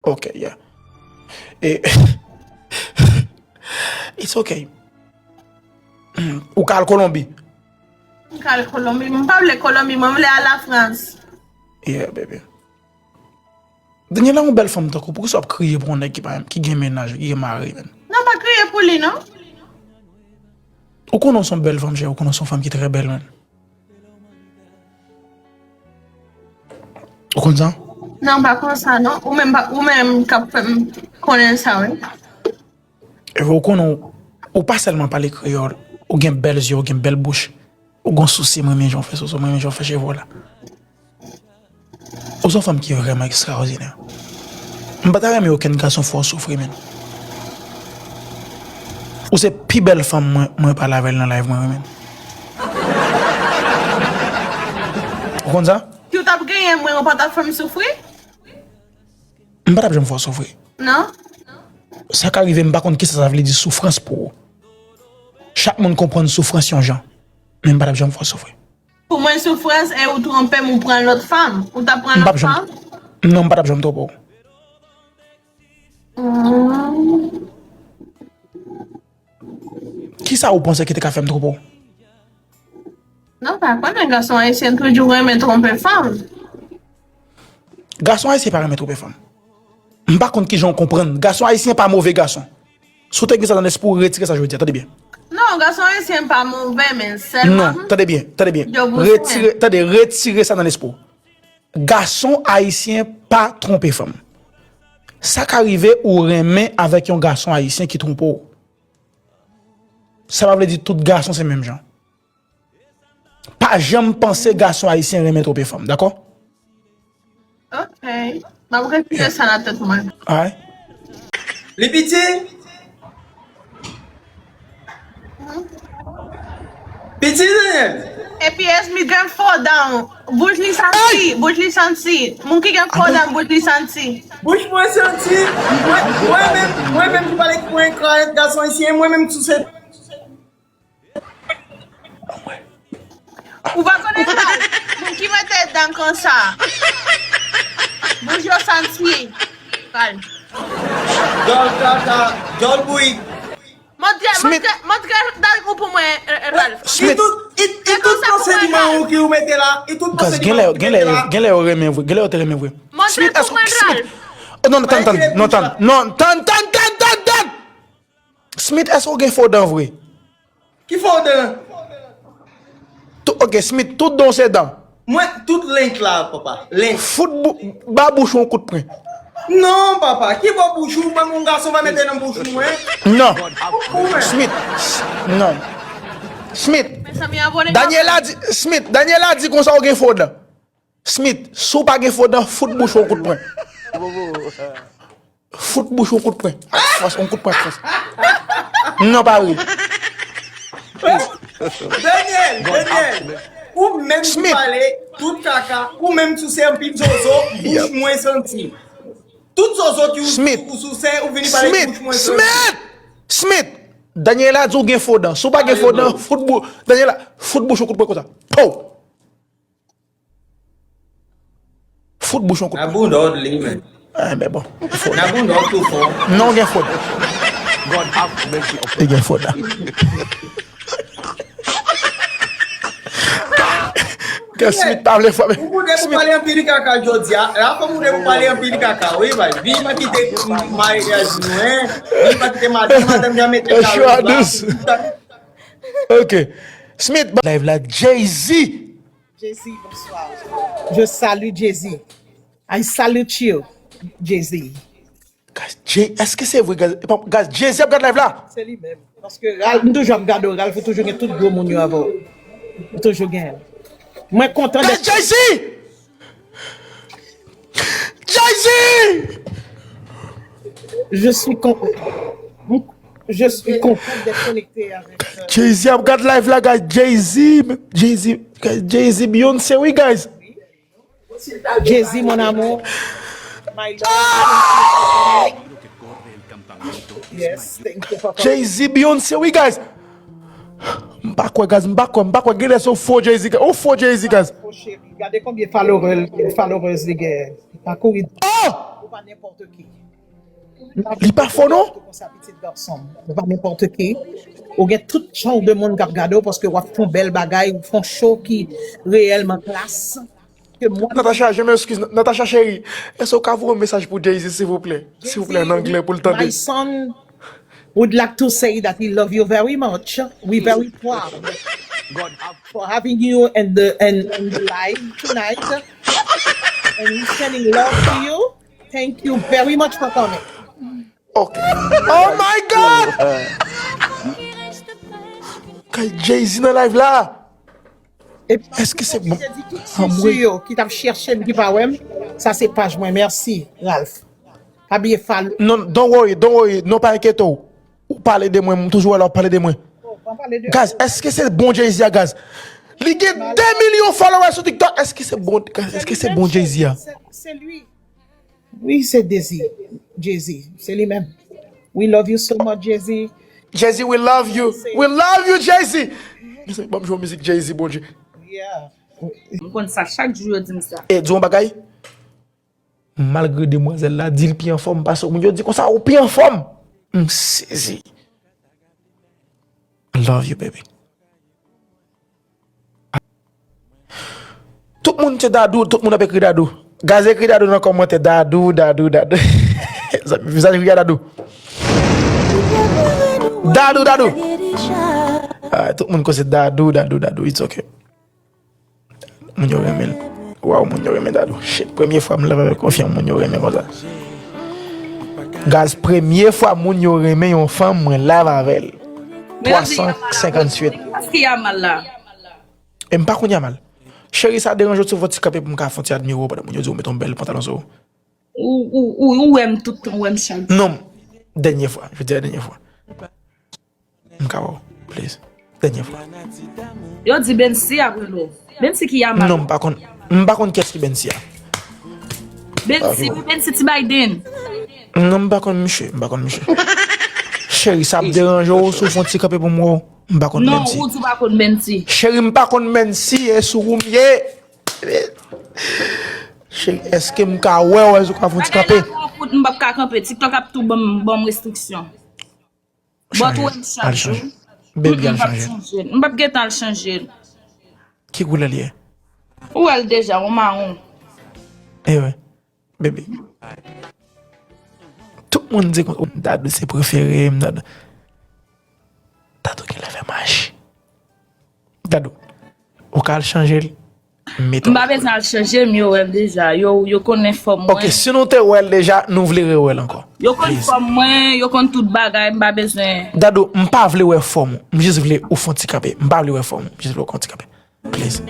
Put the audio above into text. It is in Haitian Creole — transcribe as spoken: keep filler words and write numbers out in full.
Ok, yeah. E, it's ok. Ou ka al Kolonbi. M ka al Kolonbi. M pa vle Kolonbi, mwen vle al Lafrans. Yeah, baby. Daniela, yon bèl fanm tankou, poukisa w ap kriye pou yon nèg ki pa, ki gen mennaj, ki gen mari, menn? Non, m pa kriye pou li, non. Ou konnen w se yon bèl fanm, chè, ou konnen w se yon fanm ki trè bèl, menn. Ou konn sa? Non, m pa konn sa, non. Ou menm, ou menm k ap fè m konnen sa, wi. Epi ou konnen, ou pa sèlman pale kreyòl, ou gen bèl zye, ou gen bèl bouch, ou gen sousi, mwen renmen jan w fè sousi, mwen renmen jan w fè cheve w la. Ou se yon fanm ki vrèman ekstraòdinè. M pa ta renmen okenn gason fè w soufri, menn. Ou se pi bèl fanm mwen, mwen pale avè l nan live mwen, wi, menn. Ou konn sa? Si w t ap genyen mwen, ou pa t ap fè m soufri? M pa t ap janm fè w soufri. Non. Sa ka rive, m pa konn kisa sa vle di soufrans pou ou. Chak moun konprann soufrans yon jan, men m pa t ap janm fè w soufri. Pou mwen, soufrans e ou twonpe m, ou pran lòt fanm. Ou t ap pran lòt fanm? Non, m pa t ap janm twonpe w. Hmm. Kisa ou panse ki te ka fè m twonpe w? Non, pa konnen, gason ayisyen toujou renmen twonpe fanm. Gason ayisyen pa renmen twonpe fanm. M pa konn kijan w konprann. Gason ayisyen pa move gason. Si w te gen sa nan lespri w, retire sa jodi a, tande byen. Non, gason ayisyen pa move, men sèlman. Non, tande byen, tande byen. Retire, tande, retire sa nan lespri w. Gason ayisyen pa twonpe fanm. Sa ka rive ou renmen avèk yon gason ayisyen ki twonpe w. Sa pa vle di tout gason se menm jan. Pa janm panse gason ayisyen renmen twonpe fanm, dakò? Ok. M ap retire sa nan tèt mwen. Alright. Li piti? Piti, Daniel? Epi Esmi gen fo dan. Bouch li santi, bouch li santi. Moun ki gen fo dan, bouch li santi. Bouch mwen santi. Mwen, mwen menm, mwen menm ki pale ki mwen ekrayant gason ayisyen, mwen menm tou se Ou pa konnen sa? Moun ki mete dan konsa. Bouch yo santi. Pral. Dòl kaka, dòl bouyi. Montre, montre, montre dan ou pou mwen, Ralph. Li tout, li tout panse di mwen ou ki ou mete la. Li tout panse di mwen ou ki mete la. Genlè yo renmen vre, genlè yo te renmen vre. Montre pou mwen, Ralph. Non, non, tann, tann, non, tann, non, tann, tann, tann, tann, tann. Smith, èske w gen fo dan vre? Ki fo dan? Ok, Smith, tout dan w se dan. Mwen, tout link la, papa. Link. Fout bou, ba bouch ou yon kout pwen. Non, papa. Ki bò bouch ou? Ban m yon gason pa mete nan bouch ou, mwen. Non. Smith, non. Smith, Daniela di, Smith, Daniela di konsa ou gen fo dan. Smith, si w pa gen fo dan, fout bouch ou yon kout pwen. Fout bouch ou yon kout pwen. Ak fòs, yon kout pwen ak fòs. Non, pa vre. Daniel, Daniel, ou menm ki pale tout kaka, ou menm ki se anpil zozo, bouch mwen santi. Tout zozo ki ou souse, ou vini pale bouch mwen santi. Smith! Smith! Daniela di w gen fo dan. Si w pa gen fo dan, fout bou, Daniela, fout bouch ou yon kout pwen konsa. Pow! Fout bouch yon kout pwen. Nan bounda w li men. Ah, men bon. Fout. Nan bounda w tou fò. Non, gen fout. God have mercy upon us. Li gen fout la. Kè Smith pa vle fò. Ou boude pou pale anpil kaka jodi a. La fò boude pou pale anpil kaka. Wi, bay. Vin pa kite maryaj nou, en. Vin pa kite madanm, madanm jan mete kalo la. Ok. Smith, live la, Jay-Z. Jay-Z, bonsoir. Je salue Jay-Z. I salute you, Jay-Z. Guys, Jay, èske se vre, guys? Epa, guys, Jay-Z ap gad live la? Se li menm. Paske Ralph, m toujou ap gade w, Ralph, ou toujou gen tout gwo moun yo avè w. Ou toujou gen. Mwen kontan de. Guys, Jay-Z! Jay-Z! Je suis con. Je suis content d'être connecté avec. Jay-Z ap gad live la, guys. Jay-Z, Jay-Z, guys, Jay-Z, Beyoncé, wi, guys. Jay-Z, mon amour. My love. Yes, thank you, papa. Jay-Z, Beyoncé, wi, guys. M pa kwè, guys, m pa kwè, m pa kwè. Genlè se yon fo Jay-Z, guys. Yon fo Jay-Z, guys. Oh, cheri, gade konbyen followers, followers li gen. Li pa kouri. Oh! Pa nenpòt ki. Li pa fò non. Konsa pitit gason m. Ou pa nenpòt ki. Ou gen tout jan de moun k ap gade w paske w ap fè yon bèl bagay, ou fè yon show ki reyèlman klas. Ke mwen Natacha, je m'excuse. Natacha cheri, èske w ka voye yon mesaj pou Jay-Z, silvouplè? Silvouplè, an anglè, pou l tande. My son would like to say that he love you very much. We very proud for having you in the in, in the live tonight. And we sending love to you. Thank you very much for coming. Ok. Oh my God! Kay Jay-Z nan live la. Èske se bon? Anmwe. Yo ki t ap chèche m ki pa wè m. Sa se paj mwen. Mèsi, Ralph. Pa bliye follow. Non, don't worry, don't worry. Non, pa enkyete w. Ou pale de mwen, m toujou wè la w pale de mwen. Gaz, èske se bon Jay-Z a, Gaz? Li gen de milyon followers sou TikTok. Èske se bon, Gaz, èske se bon Jay-Z a? Se li. Wi, se Dezi, Jay-Z, se li menm. We love you so much, Jay-Z. Jay-Z, we love you. We love you, Jay-Z. Mezanmi, ban m jwe yon mizik Jay-Z, Bondye. Yeah. M konn sa, chak jou yo di m sa. E di yon bagay, malgre demwazèl la di l pi anfòm pase w, moun yo di konsa ou pi anfòm. M sezi. I love you, baby. Tout moun se Dadou, tout moun ap ekri Dadou. Gaz ekri Dadou nan kòmantè, Dadou, Dadou, Dadou. Vizaj ekri Dadou. Dadou, Dadou. Ah, tout moun koze Dadou, Dadou, Dadou, it's ok. Moun yo renmen l. Waw, moun yo renmen Dadou. Shit, premye fwa m love avèk yon fi moun yo renmen konsa. Gaz, premye fwa moun yo renmen yon fanm mwen live avè l. Twa san senkantuit. Èske Yamal la? E m pa konn Yamal. Cheri, sa deranje w si w fè yon ti kanpe pou m ka fè yon ti admire w pandan moun yo di w met yon bèl pantalon sou ou? Ou, ou, ou, ou wè m tout tan, ou wè m chak jou. Non, dènye fwa. Je dirais dènye fwa. M ka wè w, please. Dènye fwa. Yo di Bensi ap rele w. Bensi ki Yamal? Non, m pa konn. M pa konn kiyès ki Bensi a. Bensi, wi, Bensi ti Biden. Non, m pa konn misye. M pa konn misye. Cheri, sa ap deranje w si w fè yon ti kanpe pou m wè w? M pa konn Bensi. Non, ou di w pa konn Bensi. Cheri, m pa konn Bensi, e sou ou m ye. Cheri, èske m ka wè w, èske w ka fè yon ti kanpe? Bagay la twò kout, m p ap ka kanpe. TikTok ap tou ban m, ban m restriksyon. But ou wè m chak jou. Baby, al chanje l. M p ap gentan al chanje l. Ki koulè l ye? Ou wè l deja, yon mawon. Ewe, baby. Tout moun di kon Dadou se prefere m, Dadou. Dadou genlè fè maji. Dadou, ou ka al chanje l? M pa bezwen al chanje m, yo wè l deja. Yo, yo konnen fòm mwen. Ok, si nou te wè l deja, nou vle rewè l ankò? Yo konn fòm mwen, yo konn tout bagay, m pa bezwen. Dadou, m pa vle wè fòm ou. M jis vle ou fè yon ti kanpe. M pa vle wè fòm ou. M jis vle ou fè yon ti kanpe. Please.